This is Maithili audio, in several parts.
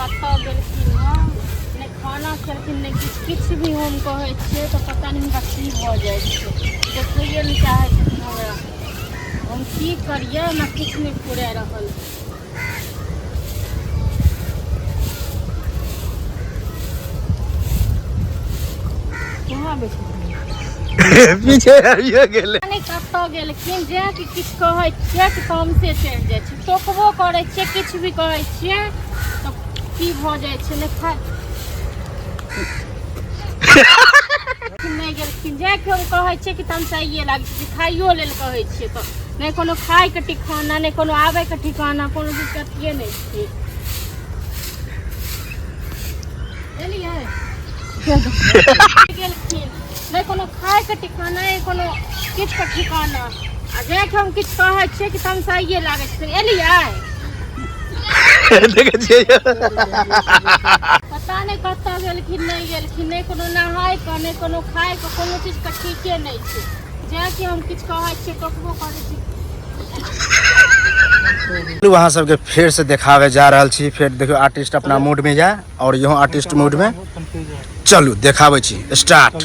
कतऽ गेलखिन हँ, नहि खाना खेलखिन, नहि किछु। किछु भी हम कहै छियै तऽ पता नहि हुनका की भऽ जाइ छै, देखैए नहि चाहै छथिन हमरा। हम की करियै, हमरा किछु नहि फुरा रहल। कहाँ आबै छथिन? पीछे आबियो गेलै। नहि, कतऽ गेलखिन? जे कि किछु कहै छियै कि तामसे चढ़ि जाइ छै। टोकबो करै छियै, किछु भी कहै छियै तऽ की भऽ जाइ छै। नहि खाइ नहि गेलखिन। जे कि हम कहै छियै कि तमसाइए लागै छै। खाइयो लेल कहै छियै तऽ नहि कोनो खायके ठिकाना, नहि कोनो आबैके ठिकाना, कोनो चीजके अथिए नहि छै। एलियै गेलखिन, नहि कोनो खायके ठिकाना, नहि कोनो किछुके ठिकाना। आ जाके हम किछु कहै छियै कि तमसाइए लागै छै। एलियै। देखै छियै। पता नहि कतऽ गेलखिन, नहि गेलखिन। नहि कोनो नहायके, नहि कोनो खायके, कोनो चीजके ठीके नहि छै। जेकि हम किछु कहै छियै, टोकबो करै छियै। अहाँ सबके फेर से देखावे जा रहल छी। फेर देखियौ, आर्टिस्ट अपना मूड में जा और इहो आर्टिस्ट मूड में। चलू, देखाबै छी। स्टार्ट।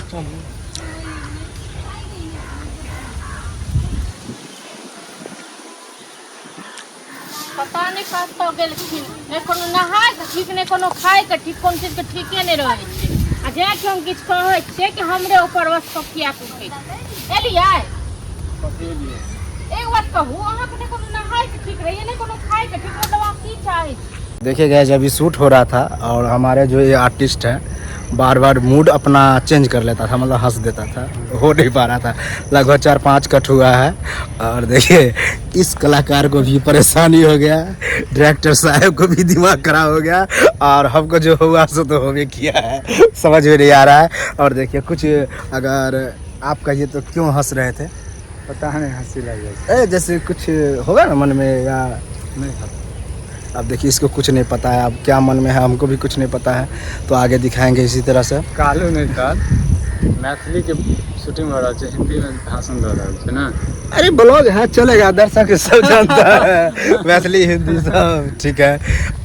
पता नहि कतऽ गेलखिन। नहि कोनो नहायके ठीक, नहि कोनो खायके ठीक, कोनो चीजके ठीके नहि रहै छै। आ जेकि हम किछु कहै छियै कि हमरे ऊपर बस पकिया उठै छै। एलियै। एक बात कहू, अहाँके नहि कोनो नहायके ठीक रहैए, नहि कोनो खायके ठीक, मतलब अहाँ की चाहै छी? देखिए गाइस, अभी शूट हो रहा था और हमारे जो ये आर्टिस्ट हैं, बार बार मूड अपना चेंज कर लेता था, मतलब हंस देता था, हो नहीं पा रहा था। लगभग 4-5 कट हुआ है। और देखिए, इस कलाकार को भी परेशानी हो गया, डायरेक्टर साहब को भी दिमाग खराब हो गया और हमको जो हुआ सो तो होबे किया है, समझ में नहीं आ रहा है। और देखिए, कुछ अगर आप कहिए तो क्यों हंस रहे थे? पता नहीं, हंसी लग जाए। ए, जैसे कुछ होगा ना मन में या नहीं। अब देखिए, इसको कुछ नहीं पता है, अब क्या मन में है, हमको भी कुछ नहीं पता है, तो आगे दिखाएंगे इसी तरह से। कालू नहीं काल मैथिली के शूटिंग हो रहल छै, हिंदी में भाषण दऽ रहल छै ने। अरे, ब्लॉग है, चलेगा, दर्शक सब जानता है, मैथिली हिंदी सब ठीक है।